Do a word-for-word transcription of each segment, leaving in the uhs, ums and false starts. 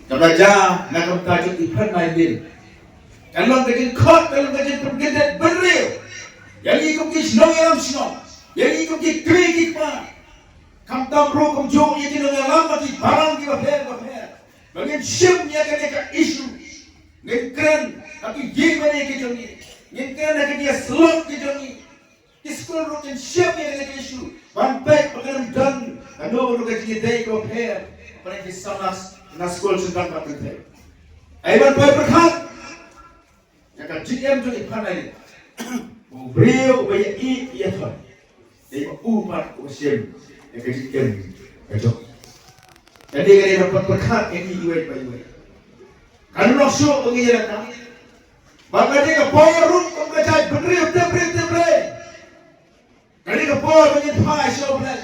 Kaba ja na ka bynta jong ki frontline leader. Ka long ka jingkhot, ka long ka jingpynkyndet bynriew ïa ngi kum ki shnong ïalam shnong, ïa ngi kum ki kmie ki kpa. Khamtam ruh kumjuh ïa ki nongïalam ba ki balang kiba pher ba pher. Ba ngin shim ïa kane ka issue. Ngin kren ha ki ïing mane ki jong ngi. Ngin kren ha ki ïaslok ki jong ngi. Ki skul ruh kin shim ïa kane ka issue ban peit ba kan don kano kano ka jingïadei kaba pher ban ki samla na skul sdang bad kynthei. Ai ban peit pyrkhat ïa ka jingim jong i Phanai. U briew uba ïa i ïa thon, dei ba u pat uba shim ïa ka jingim ka jong. Ka dei ka dei ban pyrkhat ïa i iwei pa iwei. Kan long shuh ba ngi ïa ka Ba ka dei ka por ruh kum ka jait bynriew tep briew tep briew. Ka dei ka por ba ngin phai sha U Blei.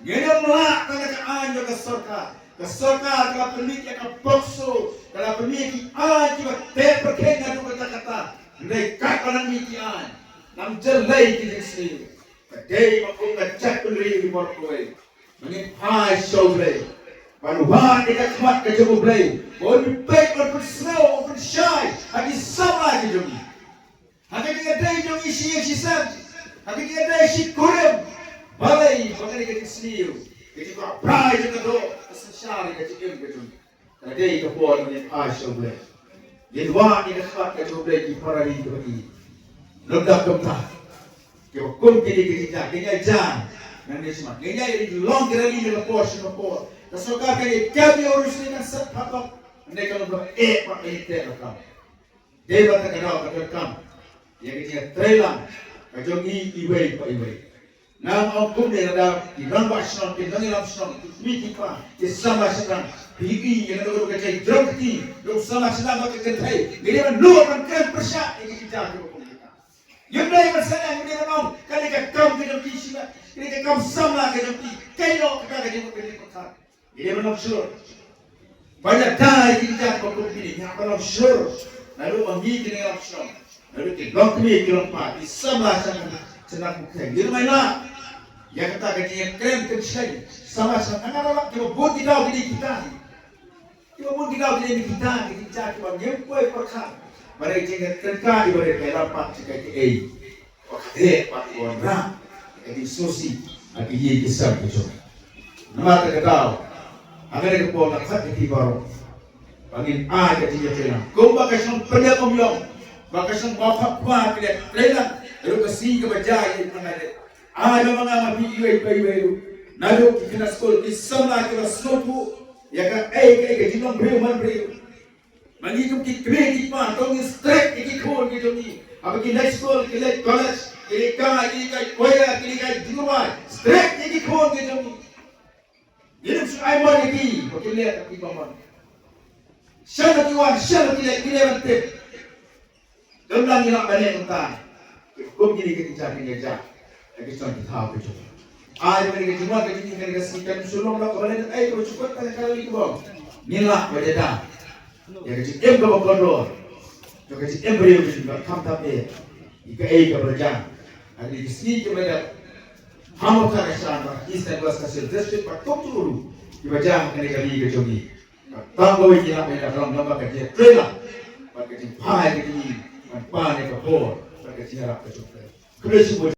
Ngin ym lah tang da ka aiñ jong ka sorkar. Ka sorkar ka la pynmih ïa ka POCSO, ka la pynmih ki aiñ kiba tep pyrkhing naduh katta katta. Hynrei katba nang mih ki aiñ, nang jyllei ki jingsniew. Ka dei ba kum ka jait bynriew ki bor kawei. Ba ngin phai sha U Blei. Ban wad ïa ka khmat ka jong U Blei. Ba un peit, un pynsngew, un pynshai ha ki samla ki jong ngi. Ha ka jingïadei jong ngi shi ïing shi sem. Ha ka jingïadei shi kurim. Balei ba ka dei ka jingsniew, ka jingkwah brai jong ka doh ka synshar ïa ka jingim ka jong ngi. Ka dei ka por ba ngin phai sha U Blei. Ngin wad ïa ka khmat ka jong U Blei ki para ri kiba ïeit. Lymda kumta, kiba kum kine ki jingïaid, ki jingïaid nangne shakhmat. Ki jingïaid long ki rali na ka por sha ka por. Ka sorkar kan ïa kep ïa u rus ne kan set phatok. Hynrei ka long kaba eh pat ba ïa teh ka kam. Dei ba kata ka daw ka donkam ïa ka jingïatreilang ka jong ngi iwei pa iwei. Nga ong kumne, lada ki rangbah shnong, ki nongïalam shnong, ki kmie ki kpa, ki samla shnong, ki ïohi ïa kano kano ka jingïadei jong ki, jong samla shnong bad ka kynthei, ngi dei ban nud ban kren pyrshah ïa ki jingïadei jong ki. Ngim dei ban sangeh, ngim dei ban ong kane ka kam ka jong ki shisha, kane ka kam samla ka jong ki. Kaei noh kata ka jingmut ka jingmut. Ngi dei ban long sure. Ba ïa dei ki jingïadei ba kum kine, ngi hap ban long sure. Naduh ma ngi ki nongïalam shnong, naduh ki longkmie ki longkpa, ki samla shnong, shnong kynthei, ngi dei ban lah ïa kata ka jingïakren kynshein. Samla shnong, nga la lap kiba bun ki daw kine kita. Kiba bun ki daw kine kita, ki jingïadei kiba ngim poi pyrkhat. Ba dei jingïakren ka, ba dei ka la pat jingïadei. Ba ka heh bad ka wanrah ka jingsngewsih ha ki ïing ki sem ki jong. Namar kata ka daw, ha kane ka por nga khot ïa phi baroh ba ngin ai ka jingïatreilang. Kumba ka shnong Pynïap Umïong, ba ka shnong Mawkhatkwa ki la treilang ruh ka sngi kaba jia ïa i Phanai. Ai ba ma nga ma phi iwei pa iwei ruh, naduh ki khynnah skul, ki samla kiba sngewthuh ïa kaei kaei ka jinglong briew man briew. Ma ngi kum ki kmie ki kpa, to ngin strict ïa ki khun ki jong ngi. Haba ki leit skul, ki leit college, ki leit kai, ki leit kai choir, ki leit kai jingmut, strict ïa ki khun ki jong ngi. Ngin ym shu ai mon ïa ki ba kin leh kata kaba mon. Shen ba ki wan, shen ba ki leit, ki leit ban tip. Don lang ngi lah ban leh kumta. Kum kine ki jingïaid, ki jingïaid. Ïa ki shnong ki thaw ki jong. Ai ba kane ka jingwan ka jingim kane ka sngi kan shu long ba ka ban leh ei kaba shu kwah tang ka li kaba. Ngin lah ban ïada ïa ka jingim kaba kordor. Ïa ka jingim briew ka jingim khamtam eh. Ïa kaei kaba la jia ha kine ki sngi kiba la dep. Ha Mawkyrwat, ha East and West Khasi Hills District bad kumjuh ruh kiba jia ha kane ka ri ka jong ngi. Tang kawei ngi lah ban ïada ka long namar ka jingtrei lang bad ka jingphai ka jingim ban pan ïa ka bor bad ka jingïarap ka jong U Blei. Khublei shibun.